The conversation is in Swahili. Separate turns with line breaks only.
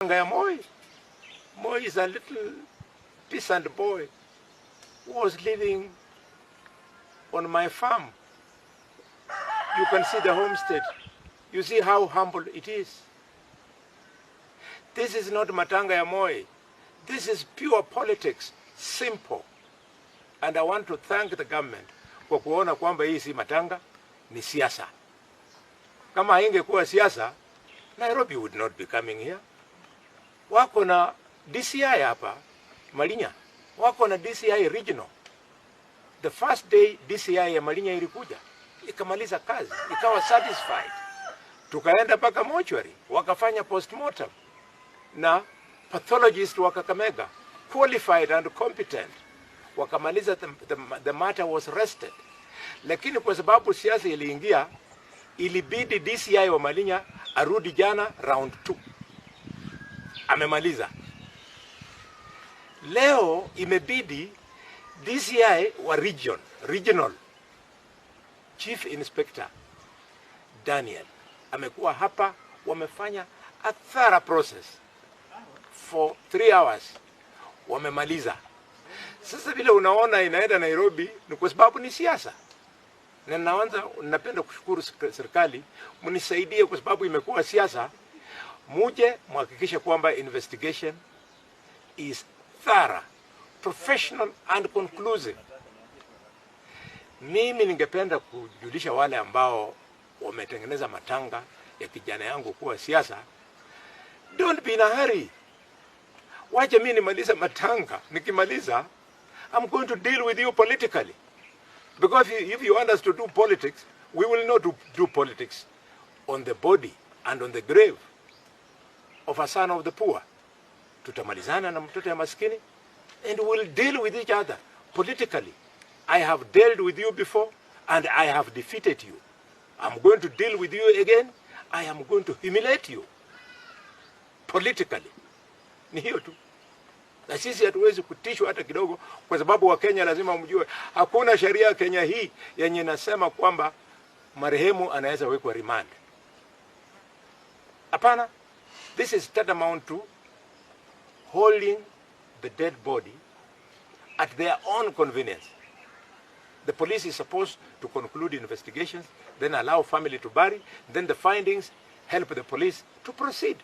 Matanga ya Moi. Moi is a little peasant boy who was living on my farm. You can see the homestead. You see how humble it is. This is not Matanga ya Moi. This is pure politics, simple. And I want to thank the government kwa kuona kwamba hii si matanga, ni siasa. Kama haingekuwa siasa, Nairobi would not be coming here. Wako na DCI hapa Malinya, wako na DCI regional. The first day DCI ya Malinya ilikuja ikamaliza kazi, ikawa satisfied. Tukaenda mpaka mortuary, wakafanya postmortem na pathologist wa Kakamega, qualified and competent, wakamaliza. The matter was rested, lakini kwa sababu siasa iliingia, ilibidi DCI wa Malinya arudi jana round 2, amemaliza. Leo imebidi DCI wa regional Chief Inspector Daniel amekuwa hapa, wamefanya a thorough process for 3 hours, wamemaliza. Sasa vile unaona inaenda Nairobi ni kwa sababu ni siasa, na naanza, napenda kushukuru serikali mnisaidie, kwa sababu imekuwa siasa. Muje muhakikishe kwamba investigation is thorough, professional and conclusive. Mimi ningependa kujulisha wale ambao wametengeneza matanga ya kijana yangu kuwa siasa, don't be in a hurry. Wache mimi nimalize matanga. Nikimaliza, I'm going to deal with you politically. Because if you want us to do politics, we will not do politics on the body and on the grave of a son of the poor. Tutamalizana na mtoto ya maskini and we'll deal with each other politically. I have dealt with you before and I have defeated you. I'm going to deal with you again. I am going to humiliate you politically. Ni hiyo tu, na sisi hatuwezi kutishwa hata kidogo, kwa sababu Wakenya lazima mjue hakuna sheria Kenya hii yenye inasema kwamba marehemu anaweza wekwa remand. Hapana, this is tantamount to holding the dead body at their own convenience. The police is supposed to conclude investigations, then allow family to bury, then the findings help the police to proceed.